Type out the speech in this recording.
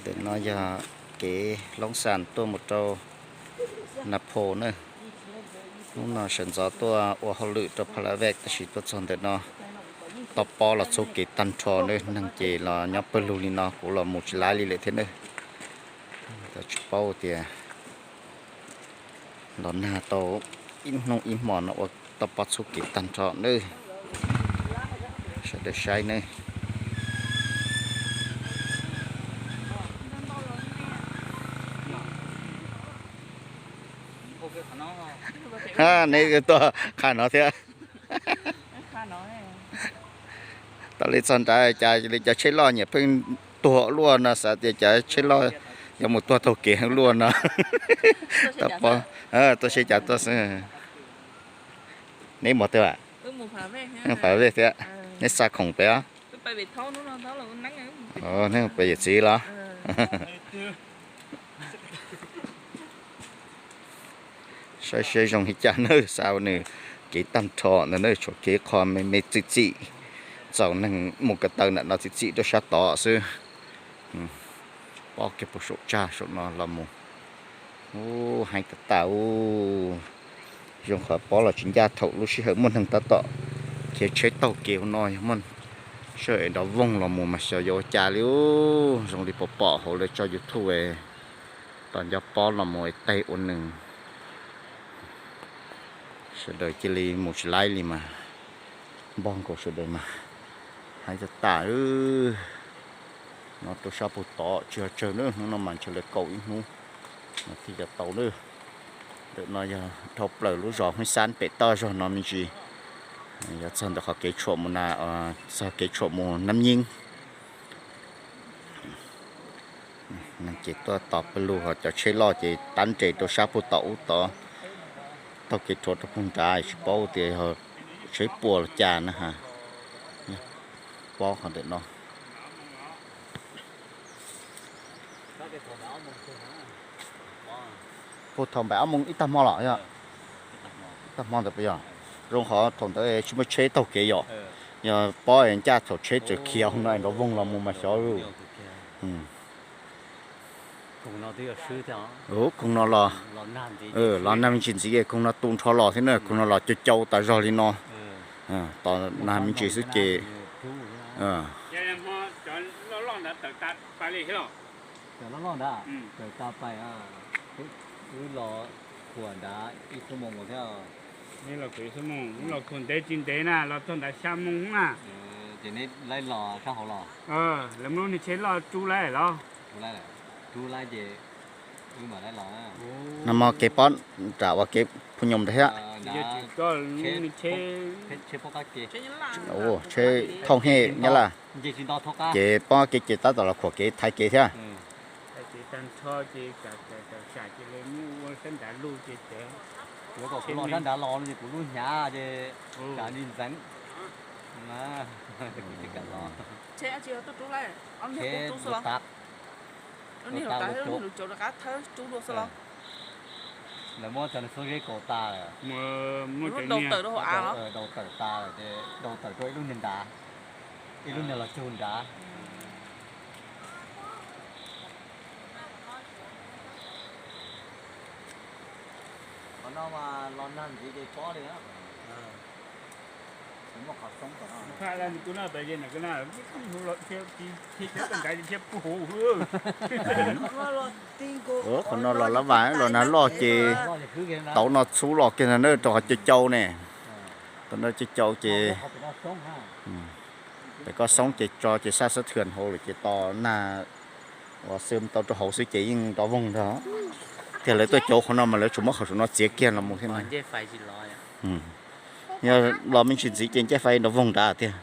Ntawm no yog kev Loob Xas tuaj mus rau Nas Phos na. Hnub no sawv ntxov tuaj ua hauj lwm rau Pha La Vej tab sis tuaj txog ntawm no toj pob los txhub kev tag nrho na, neeg ces los nyob pawg lug li no kuv los mus tsis laib li lawm thiab na. Tsis paub tias los nag tau ib hnub ib hmo no ua toj pob txhub kev tag nrho na. Sawv daws saib na. Neb tuaj qha no thiab. Tau li txog nrad cas li cov tsheb loj nyiam pheej tuag luaj no, xav tias cov tsheb loj yuav mus tuag taug kev luaj no. Tuaj seb cas tuaj xwb. Neb mus twg? Pha Vej thiab. Neb xa khoom pem os? Neb pem yawm txiv los? Saib seb zoo li cas nawb, xa nws kev tag nrho ntawd na, tshuav kev qho me me txim txim, txaus neeg mus ko taw ntawm no txim txim rau sab tod xwb. Pob kiag puag saum tsag saum no los mus. Ub, heev tas tas ub. Zoo qhov pob los tsis ncaj thaum lub sij hawm muaj neeg tab tom khiav tsheb taug kev hauv no, yog muaj sij hawm es nrov voog los mus mas xyov yuav ua cas li ub. Zoo li pom pom hauv lawv tso YouTube es tos nco pob los mus es teg ua nws. Sawv daws cia li mus tsis laib li mas, npog nkaus sawv daws mas. Heev tas tas. No rau sab puag tod tsis yog tsawg na, hnub no mas ntshe lawv kaum ib hnub no thiaj yuav tau na. Ntawm no yog dhau plaws lub zos Hoob Xab pem toj zog no me ntsis, yuav txog ntawm qhov kev tshuam mus na, txog kev tshuam mus Nab Nyeeb. Neeg ces tuaj tos pawg lug, ho cov tsheb loj ces tab nres rau sab puag tom ub tod, taug kev rhuav rau puag nrad, tsis paub tias yog tsheb puas los cas na. Pob qhov ntawm no. Puag thaum npaim ob moos ib tag hmo los yog? Ib tag hmo ntawd puas yog? Zoo qhov thaum ntawd tsis muaj tsheb taug kev yom. Yog pob ncaj thaum tsheb txawm khiav hauv no nrov voog los mus mas xyov. Koog no los, los nag me ntsis ntxiv, koog no tu nrho los thiab na, koog no los cau cau tas zog li no. Tos nag me ntsis xwb ces. Los khuam ntev tsis ntev na, los txog nrad xya moo na. Lawv muab lub niag tsheb loj rub laib los? Nag hmo kev pob nram uas kev phu nyoos ntawd thiab. Tsheb thooj hej Nyab Laj, ces pob kev ces tab tom los khuam kev thaiv kev thiab. Kuv los sab nrad los no ces kuv lub hnyav ces kam li ntxeev. Lawv muab cov niag xub zeb kaus tas lawm, daus tawm tas lawm ces daus tawm rau ib lub niag nrad, ib lub niag los cug nrad. Qhov no mas los nag ntxiv ces pob li. Qhov no los lab vas los nag loj ces tau no txhub los kiag ntag na, rau qhov cau cau ne. Tau no cau cau ces, pem koj xoob ces tso ces sab xab thwm hauv lawm ces tos nag uas xwb tau rau hauv xwb ces yeej nrov voog ntag. Tiag lawv tuaj cauv qhov no mas lawv tsuas muab qhov saum no txiav kiag los mus thiab na. Yog los me ntsis ntxiv ces ncej fais nrov voog nrad tiag.